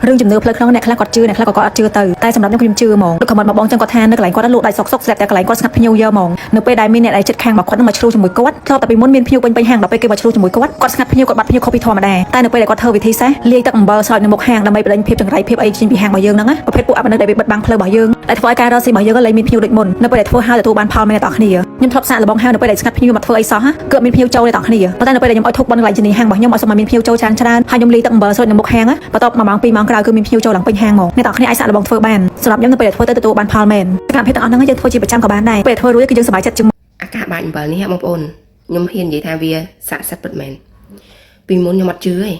រឿងជំនឿផ្លូវក្នុងអ្នកខ្លះគាត់ជឿអ្នកខ្លះក៏គាត់អត់ជឿទៅតែសម្រាប់ខ្ញុំខ្ញុំជឿហ្មងដូច comment មកបងចឹងគាត់ថានៅកន្លែងគាត់លក់ដាច់សុកសុកស្រាប់តែកន្លែងគាត់ស្ងាត់ភ្ញៀវយកហ្មងនៅពេលដែលមានអ្នកដែលចិត្តខាងរបស់គាត់នឹងមកឆ្លោះជាមួយគាត់ធ្លាប់តែពីមុនមានភ្ញៀវពេញពេញហាងដល់ពេលគេមកឆ្លោះជាមួយគាត់គាត់ស្ងាត់ភ្ញៀវគាត់បាត់ភ្ញៀវខុសពីធម្មតាតែនៅពេលដែលគាត់ធ្វើវិធីសាស្ត្រលាយទឹកអំបិលស្រោចនៅមុខហាងដើម្បីបដិញភាពចង្រៃភាពអីចេញពីហាងរបស់យើងហ្នឹងណាប្រភេទពួកអមនុស្សដែលវាបិទបាំងផ្លូវរបស់យើងដែលធ្វើឲ្យការរកស៊ីរបស់យើងក៏លែងមានភ្ញៀវដូចមុននៅពេលដែលធ្វើហើយទទួលបានផលមែនអ្នកទាំងគ្នាខ្ញុំធ្លាប់សាកល្បងហើយនៅពេលដែលស្ងាត់ភ្ញៀវមកធ្វើអីសោះគឺអត់មានភ្ញៀវចូលទេទាំងគ្នាប៉ុន្តែនៅពេលដែលខ្ញុំឲ្យធុកបនកន្លែងជំនាញហាងរបស់ខ្ញុំឲ្យសុំឲ្យមានភ្ញៀវចូលច្រើនច្រើនហើយខ្ញុំលាយទឹកអំបិលស្រោចនៅមុខហាងបន្ទាប់1ម៉ោង2ម៉ោងក្រោយគឺមានភ្ញៀវចូលឡើងពេញហាងមកអ្នកទាំងគ្នាអាចសាកល្បងធ្វើបានសម្រាប់ខ្ញុំនៅពេលដែលធ្វើទៅទទួលបានផលមែនសកម្មភាពទាំងអស់ហ្នឹងយើងធ្វើជាប្រចាំក៏បានដែរពេលធ្វើរួចគឺយើងសប្បាយចិត្តជាង អាការបាចអំបិលនេះហ៎បងប្អូនខ្ញុំហ៊ាននិយាយថាវាស័ក្តិសិទ្ធិពិតមែនពីមុនខ្ញុំអត់ជឿទេ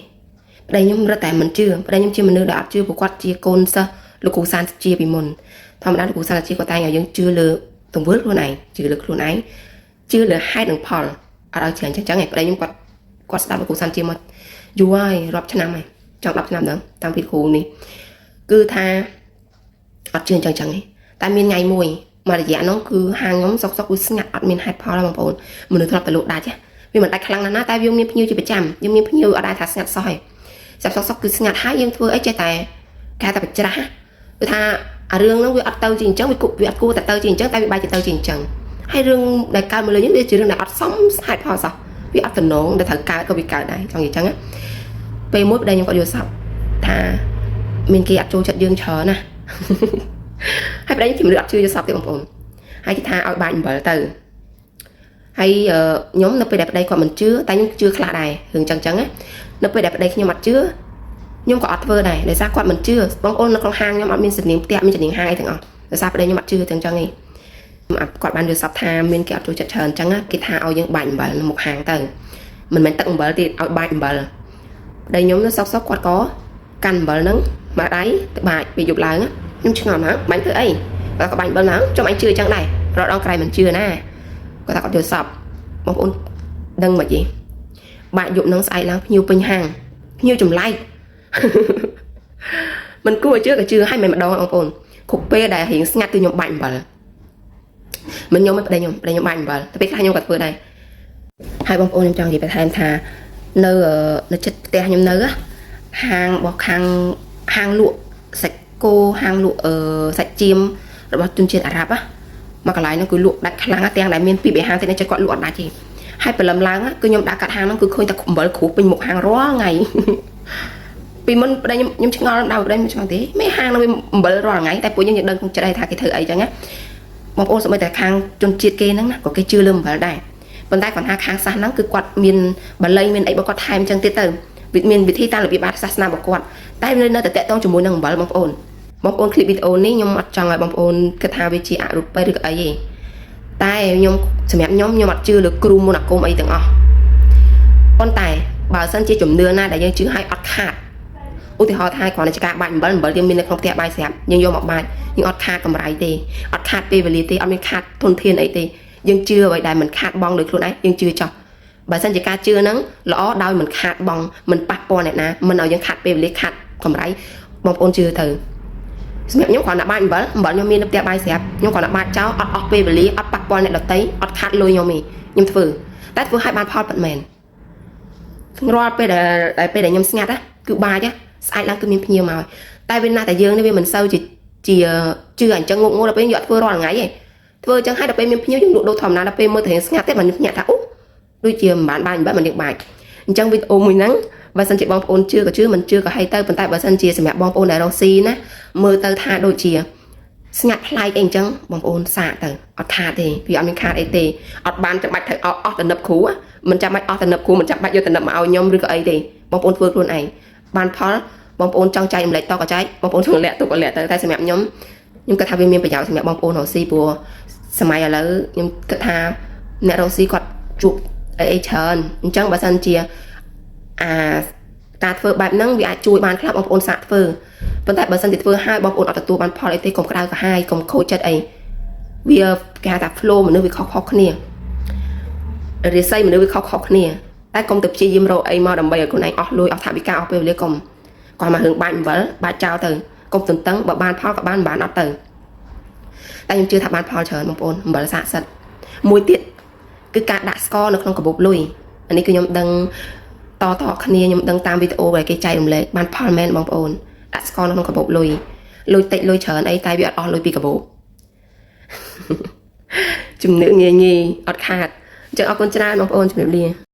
ប្តីខ្ញុំរត់តែមិនជឿប្តីខ្ញុំជាមនុស្សដែលអត់ជឿព្រោះគាត់ជាកូនសិស្សលោកគ្រូសានជាពីមុនធម្មតាលោកគ្រូសានជាគាត់តែងឲ្យយើងជឿលើទង្វើខ្លួនឯងជឿលើខ្លួនឯងជឿលើហេតុនិងផលអត់ឲ្យជឿអញ្ចឹងចឹងឯងប្តីខ្ញុំគាត់គាត់ស្ដាប់លោកគ្រូសានជាមកយូរហើយរាប់ឆ្នាំហើយចង់10ឆ្នាំដល់តាំងពីគ្រូនេះគឺថាអត់ជឿអញ្ចឹងចឹងឯងតែមានថ្ងៃមួយ មួយរយៈហ្នឹងគឺហាងខ្ញុំសុកសុកគឺស្ងាត់អត់មានហេតុផលទេបងប្អូនមនុស្សធ្លាប់តែលក់ដាច់ហ៎វាមិនដាច់ខ្លាំងណាស់ណាតែវាមានភ្ញៀវជាប្រចាំយើងមានភ្ញៀវអត់ដែលថាស្ងាត់សោះទេចាប់សុកសុកគឺស្ងាត់ហើយយើងធ្វើអីចេះតែគេថាបច្ច្រាស់គឺថាអារឿងហ្នឹងវាអត់ទៅជាអញ្ចឹងវាគប់វាអត់គួរតែទៅជាអញ្ចឹងតែវាបែរជាទៅជាអញ្ចឹងហើយរឿងដែលកើតមកលើយើងវាជារឿងដែលអត់សមហេតុផលសោះវាអត់តំណងដែលត្រូវកើតក៏វាកើតដែរចង់និយាយអញ្ចឹងណាពេលមួយប្តីខ្ញុំគាត់យល់សប្តិថាមានគេអត់ចូលចិត្តយើងច្រើនណា ហើយប្តីខ្ញុំជាមនុស្សអត់ជឿយល់សប្តិទេបងប្អូនហើយគេថាឲ្យបាចអំបិលទៅហើយខ្ញុំនៅពេលដែលប្តីគាត់មិនជឿតែខ្ញុំជឿខ្លះដែររឿងចឹងចឹងណានៅពេលដែលប្តីខ្ញុំអត់ជឿខ្ញុំក៏អត់ធ្វើដែរដោយសារគាត់មិនជឿបងប្អូននៅក្នុងហាងខ្ញុំអត់មានសនាងផ្ទះមានសនាងហាងអីទាំងអស់ដោយសារប្តីខ្ញុំអត់ជឿទាំងចឹងឯងគាត់បានយល់សប្តិថាមានគេអត់ចូលចិត្តច្រើនចឹងណាគេថាឲ្យយើងបាចអំបិលនៅមុខហាងទៅមិនមែនទឹកអំបិលទេឲ្យបាចអំបិលប្តីខ្ញុំនៅសុកសុកគាត់ក៏កាន់អំបិលហ្នឹងមកដៃទៅបាចពេលយប់ឡើងខ្ញុំឆ្ងល់ណាបាញ់ធ្វើអីគាត់ក៏បាញ់អំបិលហ្នឹងចំអញជឿចឹងដែររត់ដងក្រៃមិនជឿណាគាត់ថាគាត់យល់សប្តិបងប្អូនដឹងមិនទេបាក់យប់ហ្នឹងស្អែកឡើងភ្ញៀវពេញហាងភ្ញៀវចម្លែក មិនគួរឲ្យជឿក៏ជឿឲ្យមិនម្ដងបងប្អូនគ្រប់ពេលដែលរៀងស្ងាត់គឺខ្ញុំបាច់អំបិលមិនខ្ញុំទេប្តីខ្ញុំប្តីខ្ញុំបាច់អំបិលតែពេលខ្លះខ្ញុំក៏ធ្វើដែរហើយបងប្អូនខ្ញុំចង់និយាយបន្ថែមថានៅនៅចិត្តផ្ទះខ្ញុំនៅហាងរបស់ខាងហាងលក់សាច់គោហាងលក់អឺសាច់ចៀមរបស់ជនជាតិអារ៉ាប់ណាមកកន្លែងហ្នឹងគឺលក់ដាច់ខ្លាំងទាំងដែលមានពីរបីហាងទៀតនៅចិត្តគាត់លក់អត់ដាច់ទេហើយព្រលឹមឡើងគឺខ្ញុំដាក់កាត់ហាងហ្នឹងគឺឃើញតែអំបិលគ្រួសពេញមុខហាងរាល់ថ្ងៃ ពីមុនប្តីខ្ញុំខ្ញុំឆ្ងល់ដល់ប្តីខ្ញុំឆ្ងល់ទេមេហាងនោះវាអំបិលរាល់ថ្ងៃតែពួកយើងយើងដឹងក្នុងចិត្តហើយថាគេធ្វើអីចឹងណាបងប្អូនសូម្បីតែខាងជនជាតិគេហ្នឹងណាក៏គេជឿលើអំបិលដែរប៉ុន្តែគាត់ថាខាងសាសហ្នឹងគឺគាត់មានបល័យមានអីបើគាត់ថែមចឹងទៀតទៅវាមានវិធីតាមរបៀបបាតសាសនារបស់គាត់តែនៅតែតាក់ទងជាមួយនឹងអំបិលបងប្អូនបងប្អូនឃ្លីបវីដេអូនេះខ្ញុំអត់ចង់ឲ្យបងប្អូនគិតថាវាជាអរូបីឬក៏អីទេតែខ្ញុំសម្រាប់ខ្ញុំខ្ញុំអត់ជឿលើគ្រូមន្តអាគមអីទាំងអស់ប៉ុន្តែបើសិនជាជំនឿណាដែលយើងជឿឲ្យអត់ខាត ឧទាហរណ៍ថាគ្រាន់តែជាការបាច់អំបិលអំបិលយើងមាននៅក្នុងផ្ទះបាយស្រាប់យើងយកមកបាច់យើងអត់ខាតកម្រៃទេអត់ខាតពេលវេលាទេអត់មានខាតធនធានអីទេយើងជឿអ្វីដែលមិនខាតបង់ដោយខ្លួនឯងយើងជឿចោះបើសិនជាការជឿហ្នឹងល្អដោយមិនខាតបង់មិនប៉ះពាល់អ្នកណាមិនឲ្យយើងខាតពេលវេលាខាតកម្រៃបងប្អូនជឿទៅសម្រាប់ខ្ញុំគ្រាន់តែបាច់អំបិលអំបិលខ្ញុំមាននៅផ្ទះបាយស្រាប់ខ្ញុំគ្រាន់តែបាច់ចោលអត់អស់ពេលវេលាអត់ប៉ះពាល់អ្នកដទៃអត់ខាតលុយខ្ញុំទេខ្ញុំធ្វើតែធ្វើឲ្យបានផលពិតមែនរាល់ពេលដែលពេលដែលខ្ញុំស្ងាត់ណាគឺបាចណា ស្អែកឡើងគឺមានភ្ញៀវមកតែពេលណាតែយើងនេះវាមិនសូវជាជាជឿអញ្ចឹងងុកងល់ដល់ពេលយកធ្វើរាល់ថ្ងៃទេធ្វើអញ្ចឹងហើយដល់ពេលមានភ្ញៀវយើងលក់ដូរធម្មតាដល់ពេលមើលទៅរៀងស្ងាត់ទេបានខ្ញុំភ្ញាក់ថាអូដូចជាមិនបានបានមិនយើងបាច់អញ្ចឹងវីដេអូមួយហ្នឹងបើសិនជាបងប្អូនជឿក៏ជឿមិនជឿក៏ហីទៅប៉ុន្តែបើសិនជាសម្រាប់បងប្អូនដែលរកស៊ីណាមើលទៅថាដូចជាស្ងាត់ប្លែកអីអញ្ចឹងបងប្អូនសាកទៅអត់ខាតទេវាអត់មានខាតអីទេអត់បានចាំបាច់ត្រូវអស់តំណឹបគ្រូមិនចាំបាច់អស់តំណឹបគ្រូមិនចាំបាច់យកតំណឹបមកឲ្យខ្ញុំឬក៏អីទេបងប្អូនធ្វើខ្លួនឯងបានផលបងប្អូនចង់ចែករំលែកតក៏ចែកបងប្អូនចង់លាក់ទុកក៏លាក់ទៅតែសម្រាប់ខ្ញុំខ្ញុំគិតថាវាមានប្រយោជន៍សម្រាប់បងប្អូនរកស៊ីព្រោះសម័យឥឡូវខ្ញុំគិតថាអ្នករកស៊ីគាត់ជួបអីអីច្រើនអញ្ចឹងបើសិនជាអាការធ្វើបែបហ្នឹងវាអាចជួយបានខ្លះបងប្អូនសាកធ្វើប៉ុន្តែបើសិនជាធ្វើហើយបងប្អូនអត់ទទួលបានផលអីទេកុំក្តៅក្រហាយកុំខូចចិត្តអីវាគេហៅថា flow មនុស្សវាខុសៗគ្នារាសីមនុស្សវាខុសៗគ្នាតែកុំទៅព្យាយាមរកអីមកដើម្បីឲ្យខ្លួនឯងអស់លុយអស់ថវិកាអស់ពេលវេលាកុំគាត់មករឿងបាច់អំបិលបាច់ចោលទៅកុំទន្ទឹងបើបានផលក៏បានមិនបានអត់ទៅតែខ្ញុំជឿថាបានផលច្រើនបងប្អូនអំបិលស័ក្តិសិទ្ធិមួយទៀតគឺការដាក់ស្ករនៅក្នុងកាបូបលុយអានេះគឺខ្ញុំដឹងតតគ្នាខ្ញុំដឹងតាមវីដេអូដែលគេចែករំលែកបានផលមែនបងប្អូន ដាក់ស្ករនៅក្នុងកាបូបលុយលុយតិចលុយច្រើនអីតែវាអត់អស់លុយពីកាបូប ជំនឿងាយងាយអត់ខាតអញ្ចឹងអរគុណច្រើនបងប្អូនជំរាបលា។